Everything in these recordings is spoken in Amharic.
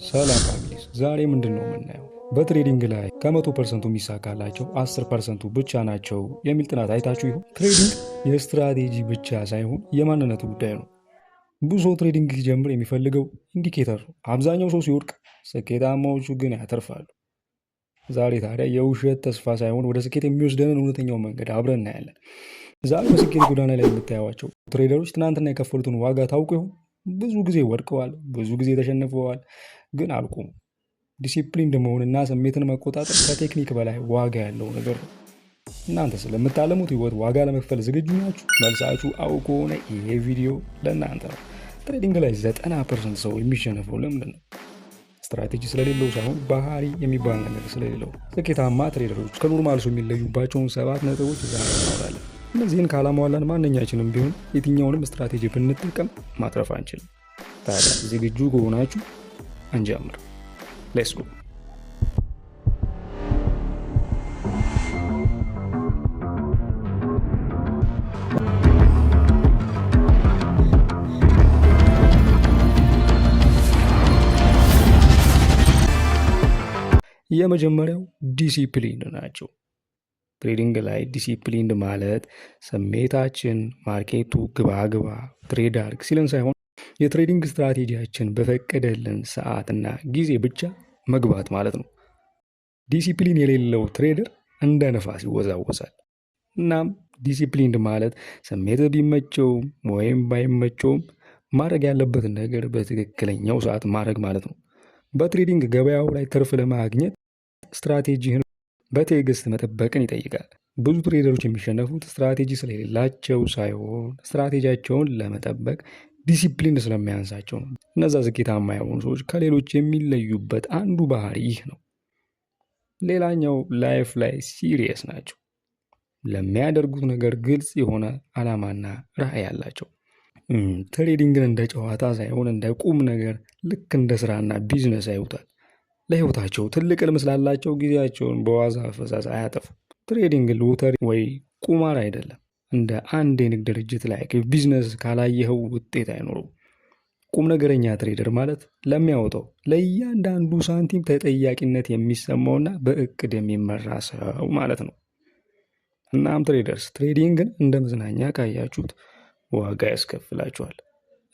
ሰላም families፣ ዛሬ ምንድን ነው የምናየው? በ trading ላይ ከ100% የሚሳካላቸው 10% ብቻ ናቸው የሚል ጥናት አይታችሁ ይሆን? Trading የ strategy ብቻ ሳይሆን የማንነት ጉዳይ ነው። ብዙ ሰው trading ሲጀምር የሚፈልገው indicator ነው። አብዛኛው ሰው ሲወድቅ፣ ስኬታማዎቹ ግን ያተርፋሉ። ዛሬ ታዲያ የውሸት ተስፋ ሳይሆን ወደ ስኬት የሚወስደንን እውነተኛው መንገድ አብረን እናያለን። ዛሬ በስኬት ጎዳና ላይ የምታዩዋቸው trader ኦች ትናንትና የከፈሉትን ዋጋ ታውቁ ይሆን? ብዙ ጊዜ ወድቀዋል፣ ብዙ ጊዜ ተሸንፈዋል፣ ግን አልቆሙም። ዲሲፕሊን መሆንና ስሜትን መቆጣጠር ከቴክኒክ በላይ ዋጋ ያለው ነገር ነው። እናንተ ስለምታለሙት ህይወት ዋጋ ለመክፈል ዝግጁ ናችሁ? መልሳችሁ አዎ ከሆነ ይሄ ቪዲዮ ለእናንተ ነው። Trading ላይ 90% ሰው የሚሸነፈው ለምንድን ነው? ስትራቴጂ ስለሌለው ሳይሆን ባህሪ የሚባል ነገር ስለሌለው። ስኬታማ trader ኦች ከ normal ሰው የሚለዩባቸውን ሰባት ነጥቦች ዛሬ እናወራለን። እነዚህን ካላሟላን ማንኛችንም ቢሆን የትኛውንም ስትራቴጂ ብንጠቀም ማትረፍ አንችልም። ታዲያ ዝግጁ ከሆናችሁ እንጀምር። Let's go። የመጀመሪያው ዲሲፕሊን ናቸው። Trading ላይ ዲሲፕሊን ማለት ስሜታችን market ኡ ግባ ግባ trade አድርግ ሲለን ሳይሆን የ trading strategy ያችን በፈቀደልን ሰዓትና ጊዜ ብቻ መግባት ማለት ነው። ዲሲፕሊን የሌለው trader እንደ ነፋስ ይወዛወዛል። እናም ዲሲፕሊን ማለት ስሜት ቢመቸውም ወይም ባይመቸውም ማድረግ ያለበትን ነገር በትክክለኛው ሰዓት ማድረግ ማለት ነው። በ trading ገበያው ላይ ትርፍ ለማግኘት ስትራቴጂህን በትዕግስት መጠበቅን ይጠይቃል። ብዙ trader ኦች የሚሸነፉት ስትራቴጂ ስለሌላቸው ሳይሆን ስትራቴጂያቸውን ለመጠበቅ ዲሲፕሊን ስለሚያንሳቸው ነው። እነዛ ስኬታማ የሆኑ ሰዎች ከሌሎች የሚለዩበት አንዱ ባህሪ ይህ ነው። ሌላኛው life ላይ serious ናቸው። ለሚያደርጉት ነገር ግልጽ የሆነ ዓላማና ራዕይ አላቸው። Trading ን እንደ ጨዋታ ሳይሆን እንደ ቁም ነገር፣ ልክ እንደ ስራና ቢዝነስ ያዩታል። ለህይወታቸው ትልቅ ህልም ስላላቸው ጊዜያቸውን በዋዛ ፈዛዛ አያጠፉም። Trading ሎተሪ ወይ ቁማር አይደለም። እንደ አንድ የንግድ ድርጅት ላይ ቢዝነስ ካላየኸው ውጤት አይኖረውም። ቁም ነገረኛ trader ማለት ለሚያወጣው ለእያንዳንዱ ሳንቲም ተጠያቂነት የሚሰማውና በእቅድ የሚመራ ሰው ማለት ነው። እናም traders፣ trading ን እንደ መዝናኛ ካያችሁት ዋጋ ያስከፍላችኋል።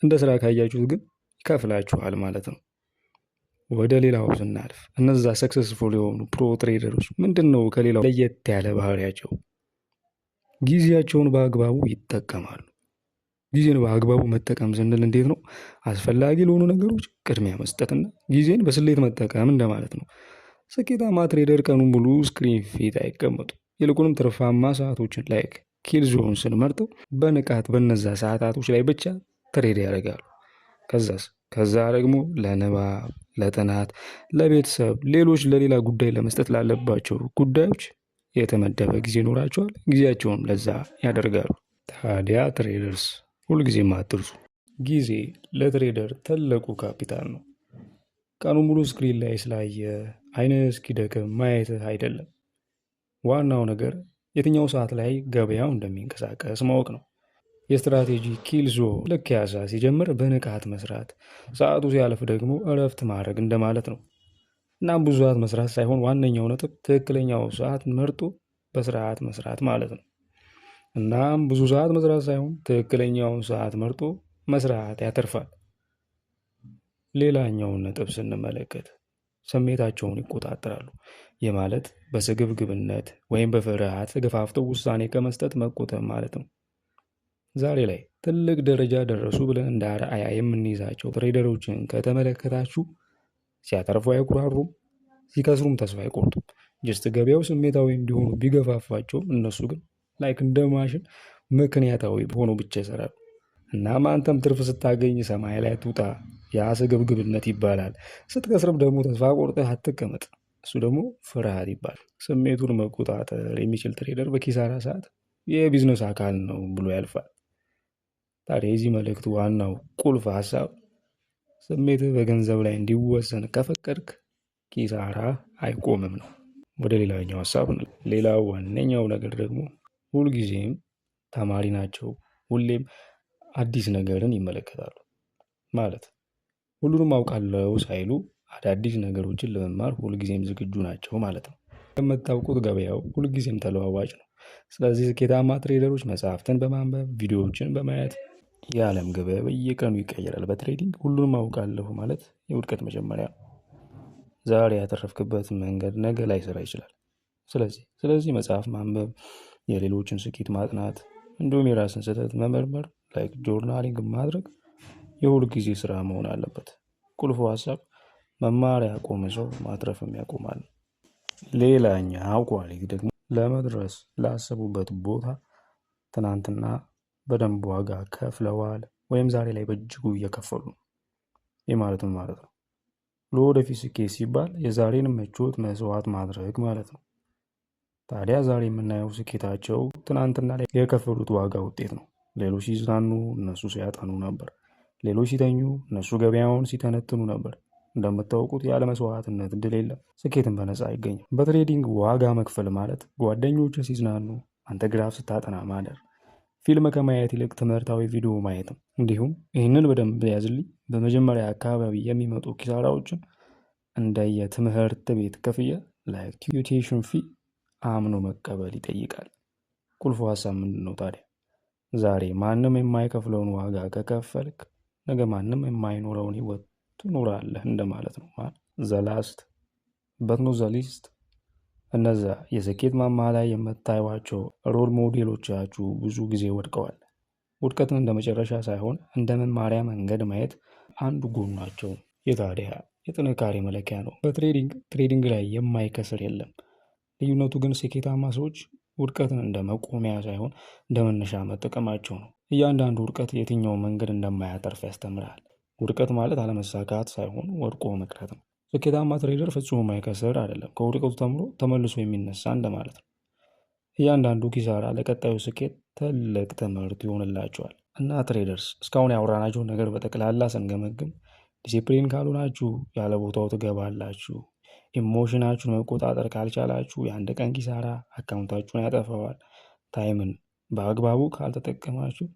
እንደ ስራ ካያችሁት ግን ይከፍላችኋል ማለት ነው። ወደ ሌላው ስናልፍ እነዛ successful የሆኑ pro trader ኦች ምንድን ነው ከሌላው ለየት ያለ ባህሪያቸው? ጊዜያቸውን በአግባቡ ይጠቀማሉ። ጊዜን በአግባቡ መጠቀም ስንል እንዴት ነው? አስፈላጊ ለሆኑ ነገሮች ቅድሚያ መስጠትና ጊዜን በስሌት መጠቀም እንደማለት ነው። ስኬታማ trader ቀኑን ሙሉ screen ፊት አይቀመጡም። ይልቁንም ትርፋማ ሰዓቶችን like kill zones ን መርጠው በንቃት በነዛ ሰዓታቶች ላይ ብቻ trade ያደርጋሉ። ከዛስ? ከዛ ደግሞ ለንባብ፣ ለጥናት፣ ለቤተሰብ፣ ሌሎች ለሌላ ጉዳይ ለመስጠት ላለባቸው ጉዳዮች የተመደበ ጊዜ ይኖራቸዋል። ጊዜያቸውን ለዛ ያደርጋሉ። ታዲያ traders፣ ሁልጊዜም አትርሱ፣ ጊዜ ለ trader ትልቁ ካፒታል ነው። ቀኑ ሙሉ screen ላይ ስላየ አይን እስኪደክም ማየት አይደለም። ዋናው ነገር የትኛው ሰዓት ላይ ገበያው እንደሚንቀሳቀስ ማወቅ ነው። የ strategy kill zone ልክ ያዛ ሲጀምር በንቃት መስራት፣ ሰዓቱ ሲያልፍ ደግሞ እረፍት ማድረግ እንደማለት ነው። እናም ብዙ ሰዓት መስራት ሳይሆን ዋነኛው ነጥብ ትክክለኛው ሰዓት መርጦ በስርዓት መስራት ማለት ነው። እናም ብዙ ሰዓት መስራት ሳይሆን ትክክለኛውን ሰዓት መርጦ መስራት ያተርፋል። ሌላኛውን ነጥብ ስንመለከት ስሜታቸውን ይቆጣጠራሉ። ይህ ማለት በስግብግብነት ወይም በፍርሃት ተገፋፍተው ውሳኔ ከመስጠት መቆጠብ ማለት ነው። ዛሬ ላይ ትልቅ ደረጃ ደረሱ ብለን እንደ አርአያ የምንይዛቸው trader ኦችን ከተመለከታችሁ ሲያተርፉ አይኩራሩም፣ ሲከስሩም ተስፋ አይቆርጡም። Just ገበያው ስሜታዊ እንዲሆኑ ቢገፋፋቸውም እነሱ ግን like እንደ ማሽን ምክንያታዊ ሆኖ ብቻ ይሰራሉ። እናም አንተም ትርፍ ስታገኝ ሰማይ ላይ ትውጣ፣ ያ ስግብግብነት ይባላል። ስትከስርም ደግሞ ተስፋ ቆርጠህ አትቀመጥ፣ እሱ ደግሞ ፍርሃት ይባላል። ስሜቱን መቆጣጠር የሚችል trader በኪሳራ ሰዓት የቢዝነስ አካል ነው ብሎ ያልፋል። ታዲያ የዚህ መልእክት ዋናው ቁልፍ ሀሳብ ስሜትህ በገንዘብ ላይ እንዲወሰን ከፈቀድክ ኪሳራ አይቆምም ነው። ወደ ሌላኛው ሀሳብ፣ ሌላው ዋነኛው ነገር ደግሞ ሁልጊዜም ተማሪ ናቸው። ሁሌም አዲስ ነገርን ይመለከታሉ። ማለት ሁሉንም አውቃለሁ ሳይሉ አዳዲስ ነገሮችን ለመማር ሁልጊዜም ዝግጁ ናቸው ማለት ነው። እንደምታውቁት ገበያው ሁልጊዜም ተለዋዋጭ ነው። ስለዚህ ስኬታማ trader ኦች መጽሐፍትን በማንበብ፣ ቪዲዮዎችን በማየት፣ የዓለም ገበያ በየቀኑ ይቀየራል። በ trading ሁሉንም አውቃለሁ ማለት የውድቀት መጀመሪያ ነው። ዛሬ ያተረፍክበት መንገድ ነገ ላይሰራ ይችላል። ስለዚህ መጽሐፍ ማንበብ፣ የሌሎችን ስኬት ማጥናት፣ እንዲሁም የራስን ስህተት መመርመር፣ like journaling ማድረግ የሁል ጊዜ ስራ መሆን አለበት። ቁልፉ ሀሳብ መማር ያቆመ ሰው ማትረፍም ያቆማል። ሌላኛው quality ደግሞ ለመድረስ ላሰቡበት ቦታ ትናንትና በደንብ ዋጋ ከፍለዋል ወይም ዛሬ ላይ በእጅጉ እየከፈሉ ነው። ይህ ማለት ምን ማለት ነው? ለወደፊት ስኬት ሲባል የዛሬን ምቾት መስዋዕት ማድረግ ማለት ነው። ታዲያ ዛሬ የምናየው ስኬታቸው ትናንትና ላይ የከፈሉት ዋጋ ውጤት ነው። ሌሎች ሲዝናኑ እነሱ ሲያጠኑ ነበር። ሌሎች ሲተኙ እነሱ ገበያውን ሲተነትኑ ነበር። እንደምታውቁት ያለ መስዋዕትነት ድል የለም። ስኬትን በነፃ አይገኝም። በ trading ዋጋ መክፈል ማለት ጓደኞች ሲዝናኑ አንተ graph ስታጠና ማደር፣ ፊልም ከማየት ይልቅ ትምህርታዊ ቪዲዮ ማየት ነው። እንዲሁም ይህንን በደንብ ያዝልኝ፣ በመጀመሪያ አካባቢ የሚመጡ ኪሳራዎችን እንደ የትምህርት ቤት ክፍያ፣ like tuition fee፣ አምኖ መቀበል ይጠይቃል። ቁልፉ ሀሳብ ምንድን ነው ታዲያ? ዛሬ ማንም የማይከፍለውን ዋጋ ከከፈልክ ነገ ማንም የማይኖረውን ህይወት ትኖራለህ እንደማለት ነው። The last but not the least፣ እነዛ የስኬት ማማ ላይ የምታዩቸው role model ኦቻችሁ ብዙ ጊዜ ወድቀዋል። ውድቀትን እንደ መጨረሻ ሳይሆን እንደ መማሪያ መንገድ ማየት አንዱ ጎናቸው ነው። የታዲያ የጥንካሬ መለኪያ ነው። በ trading ላይ የማይከስር የለም። ልዩነቱ ግን ስኬታማ ሰዎች ውድቀትን እንደ መቆሚያ ሳይሆን እንደ መነሻ መጠቀማቸው ነው። እያንዳንዱ ውድቀት የትኛው መንገድ እንደማያተርፍ ያስተምራል። ውድቀት ማለት አለመሳካት ሳይሆን ወድቆ መቅረት ነው። ስኬታማ trader ፍጹም የማይከስር አይደለም። ከውድቀቱ ተምሮ ተመልሶ የሚነሳ እንደማለት ነው። እያንዳንዱ ኪሳራ ለቀጣዩ ስኬት ትልቅ ትምህርት ይሆንላቸዋል። እና traders፣ እስካሁን ያወራናቸውን ነገር በጠቅላላ ስንገመግም ዲሲፕሊን ካልሆናችሁ ያለ ቦታው ትገባላችሁ። emotion ኣችሁን መቆጣጠር ካልቻላችሁ የአንድ ቀን ኪሳራ account ኣችሁን ያጠፋዋል። Time ን በአግባቡ ካልተጠቀማችሁ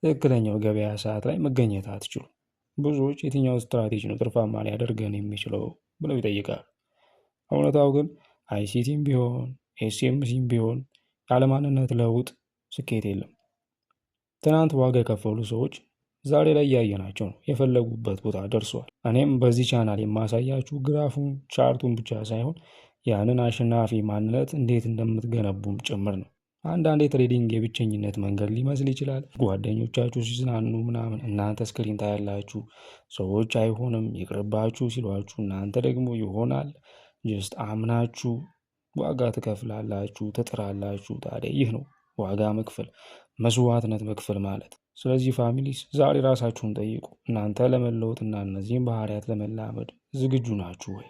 ትክክለኛው ገበያ ሰዓት ላይ መገኘት አትችሉም። ብዙዎች የትኛው ስትራቴጂ ነው ትርፋማ ሊያደርገን የሚችለው ብለው ይጠይቃሉ። እውነታው ግን ICT ም ቢሆን SMC ም ቢሆን ያለማንነት ለውጥ ስኬት የለም። ትናንት ዋጋ የከፈሉ ሰዎች ዛሬ ላይ እያየናቸው ነው፣ የፈለጉበት ቦታ ደርሰዋል። እኔም በዚህ ቻናል የማሳያችሁ graph ኡን chart ኡን ብቻ ሳይሆን ያንን አሸናፊ ማንነት እንዴት እንደምትገነቡም ጭምር ነው። አንዳንዴ trading የብቸኝነት መንገድ ሊመስል ይችላል። ጓደኞቻችሁ ሲዝናኑ ምናምን እናንተ screen ታያላችሁ። ሰዎች አይሆንም ይቅርባችሁ ሲሏችሁ እናንተ ደግሞ ይሆናል just አምናችሁ ዋጋ ትከፍላላችሁ፣ ትጥራላችሁ። ታዲያ ይህ ነው ዋጋ መክፈል፣ መስዋዕትነት መክፈል ማለት። ስለዚህ families፣ ዛሬ ራሳችሁን ጠይቁ። እናንተ ለመለወጥና እነዚህን ባህሪያት ለመላመድ ዝግጁ ናችሁ ወይ?